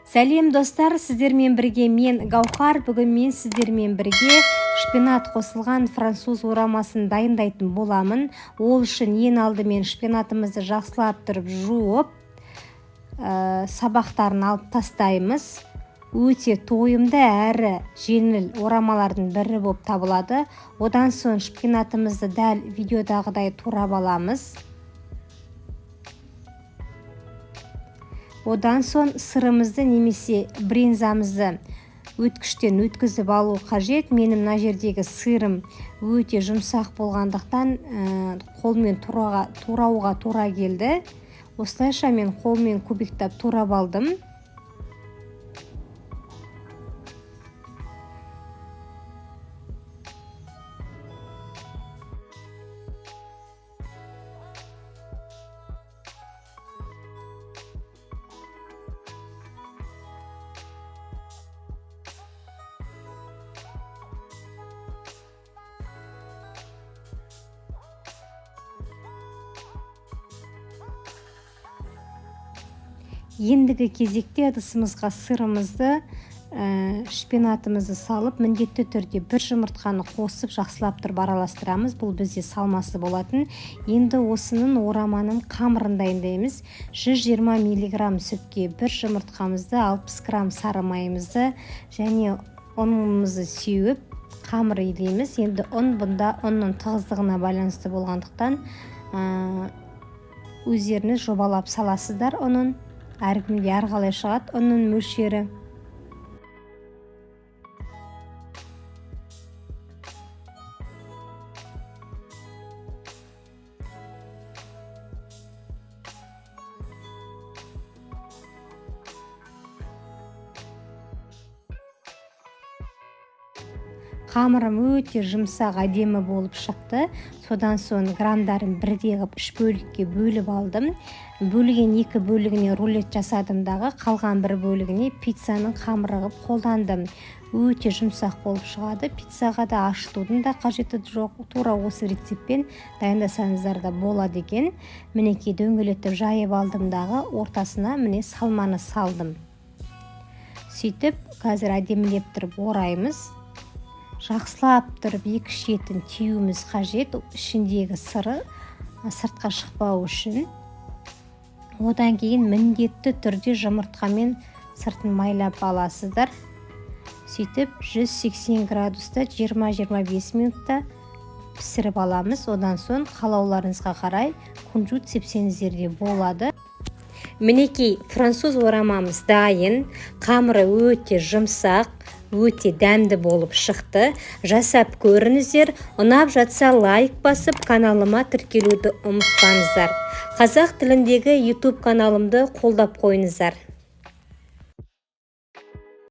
Сәлем достар, сіздермен бірге мен Гаухар. Бүгін мен сіздермен бірге шпинат қосылған француз орамасын дайындайтын боламын. Ол үшін ең алдымен шпинатымызды жақсылап тұрып жуып, сабақтарын алып тастаймыз. Өте тойымды әрі жеңіл орамалардың бірі болып табылады. Одан соң шпинатымызды дәл видеодағыдай турап аламыз. Одан соң сырымызды немесе бринзамызды өткіштен өткізіп алу қажет. Менің мына жердегі сырым өте жұмсақ болғандықтан қолмен турауға тура келді. Осылайша мен қолмен кубиктап турап алдым. Ендігі кезекте ыдысымызға сырымызды, шпинатымызды салып, міндетті түрде бір жұмыртқаны қосып жақсылап тұрып араластырамыз. Бұл бізде салмасы болатын. Енді осының ораманың қамырын дайындаймыз. 120 миллиграмм сүтке бір жұмыртқамызды, 60 грамм сары майымызды және ұнымызды сеуіп қамыр илейміз. Енді ұн бұнда ұнның тығыздығына байланысты болғандықтан, өздеріңіз жобалап саласыздар ұнын. Әркімге әрқалай шығады ұнның мөлшері. Қамырым өте жұмсақ, әдемі болып шықты. Содан соң грамдарын бірдей қылып үш бөлікке бөліп алдым. Бөлген екі бөлігіне рулет жасадым дағы, қалған бір бөлігіне пиццаның қамыры қылып қолдандым. Өте жұмсақ болып шығады. Пиццаға да ашытудың да қажеті жоқ. Тура осы рецептпен дайындасаңыздар да болады екен. Мінекей дөңгелетіп жайып алдым дағы, ортасына міне салманы салдым. Сөйтіп қазір әдемілеп тұрып ораймыз. Жақсылап тұрып екі шетін түюіміз қажет, ішіндегі сыры сыртқа шықпау үшін. Одан кейін міндетті түрде жұмыртқамен сыртын майлап аласыздар. Сөйтіп 180 градуста 20-25 минутта пісіріп аламыз. Одан соң қалауларыңызға қарай кунжут сепсеңіздер де болады. Мінекей француз орамамыз дайын. Қамыры өте жұмсақ, өте дәмді болып шықты. Жасап көріңіздер. Ұнап жатса лайк басып, каналыма тіркелуді ұмытпаңыздар. Қазақ тіліндегі YouTube каналымды қолдап қойыңыздар.